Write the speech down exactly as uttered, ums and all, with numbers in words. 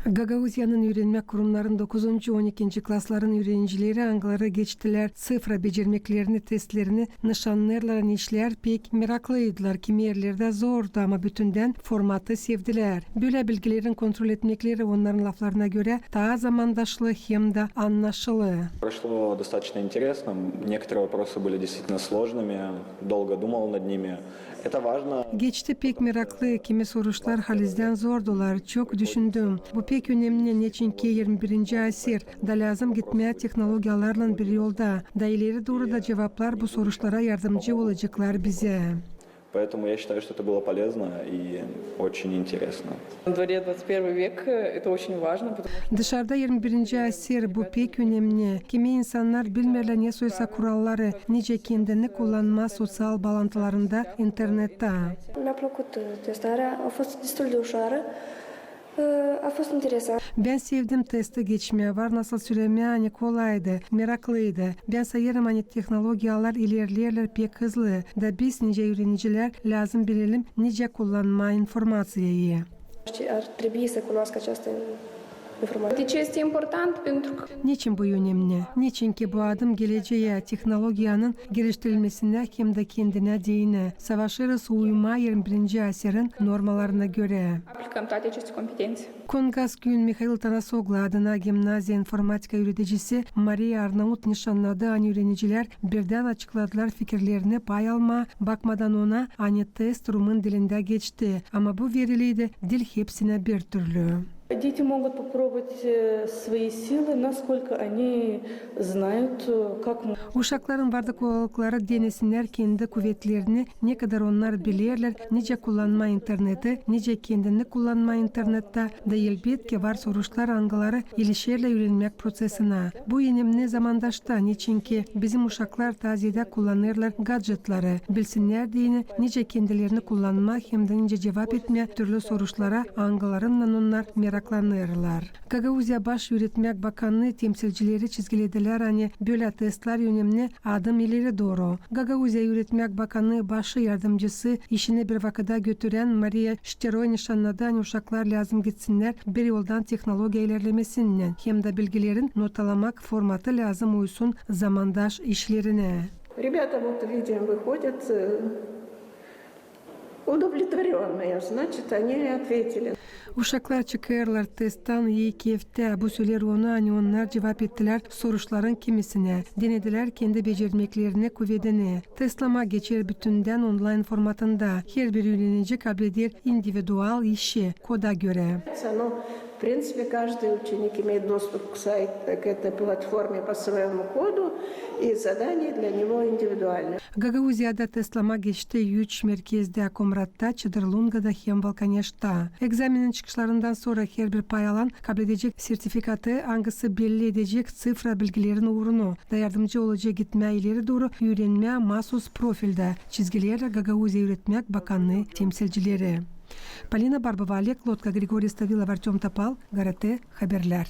Gagauziyanın üürenmäk kurumnarın dokuzuncu, on ikinci klasların üürenicileri, angıları geçtilär sıfra becermeklerini, testlerini, nışannêêrlar, ani işlär pek meraklıydılar, kimi erlerdä zordu, ama bütündän formatı sevdilär. Bölä bilgilerin kontrol etmekleri, onnarın laflarına görä, taa zamandaşlı hem dä annaşılı. Прошло достаточно интересно. Некоторые вопросы были действительно сложными. Долго думал над ними. Это важно. Geçti pek meraklı, kimi soruşlar halizdän zordular. Çok düşündüm. Bu pek önemni, neçinki irmi birinci asır, da lääzım gitmää tehnologiyalarlan bir yolda. Da ileri dooru da cuvaplar bu soruşlara yardımcı olaceklar bizä. Поэтому я считаю, что это было полезно и очень интересно. На дворе двадцать первый век, это очень важно, потому что... Dışarda irmi birinci asır, bu pek önemni. Kimi insannar bilmeerlär nesoysa kuralları, nicä kendini kullanmaa soţial baalantılarında, internettä. Mi-a plăcut testarea, a fost destul de ușoară, a fost interesant. Bän sevdim testi geçmää, var nasıl sölemää, ani kolaydı, meraklıydı. Bän sayêrım, ani tehnologiyalar ilerleerlär pek hızlı, da biz, nicä üürenicilär, lääzım bilelim, nicä kullanmaa informaţiyayı. Ar trebui să cunoască această informație. De ce este important? Pentru că... Neçin bu önemni? Neçinki bu adım geleceyä, tehnologiyanın geliştirilmesinä hem dä kendinä deyinä. Savaşêrız uymaa irmi birinci asırın normalarına görä. Aplicăm toate aceste competențe. Kongas gün Mihail Tanasoglu adına gimnaziya informatika üüredicisi Mariya Arnaut nişannadı, ani üürenicilär birdän açıkladılar fikirlerini pay almaa, bakmadan ona, ani test rumın dilindä geçti. Ama bu veriliydi diil hepsinä bir türlü. Дети могут попробовать, э, свои силы, насколько они знают, э, как мо- Uşakların vardı kolaylıkları denesinnär kendi kuvetlerini, ne kadar onnar bilerlär, nicä kullanmaa interneti, nicä kendini kullanmaa internettä, da elbetki var soruşlar, angıları ilişerlär üürenmäk proţesinä. Bu önemni zamandaşta, neçinki bizim uşaklar taa zeedä kullanêrlar gadjetları, bilsinnär deyni, nicä kendilerini kullanmaa hem dä nicä cuvap etmää türlü soruşlara, angılarınnan onnar meraklanêrlar. Gagauziya baş üüretmäk bakanı temsilcileri çizgiledilär, ani bölä testlär önemni adım ileri dooru. Gagauziya üüretmäk bakanı başı yardımcısı işini bir vakıda götürän Mariya Şteroy nişannadı, ani uşaklar lääzım gitsinnär bir yoldan tehnologiya ilerlemesinnän, hem dä bilgilerin notalamak formatı lääzım uysun zamandaş işlerinä. Ребята, вот видим, выходят, э, удовлетворённые, значит, они ответили. Uşaklar çıkêrlar testtan ii keyftä. Bu söleer onu, ani onnar cuvap ettilär soruşların kimisinä, denedilär kendi becermeklerini, kuvedini. Testlama geçer bütündän onlayn formatında. Herbir üürenici kableder individual işi koda görä. Но, в принципе, каждый ученик имеет доступ к сайту, к этой платформе по своему коду, и задание для него индивидуальное. Gagauziyada testlama geçti üç merkezdä: Komratta, Çadırlungada hem Valkaneşta. Egzaminin çıkışlarından sora herbir pay alan kabledecek sertifikatı, angısı belli edecek sıfra bilgilerin uurunu da yardımcı olacek gitmää ileri dooru üürenmää maasuz profildä, çizgilerlär Gagauziya üüretmäk bakanı temsilcileri. Polina Barbova, Oleg Lotka, Grigoriy Stavilov, Artöm Topal, GRT Haberlär.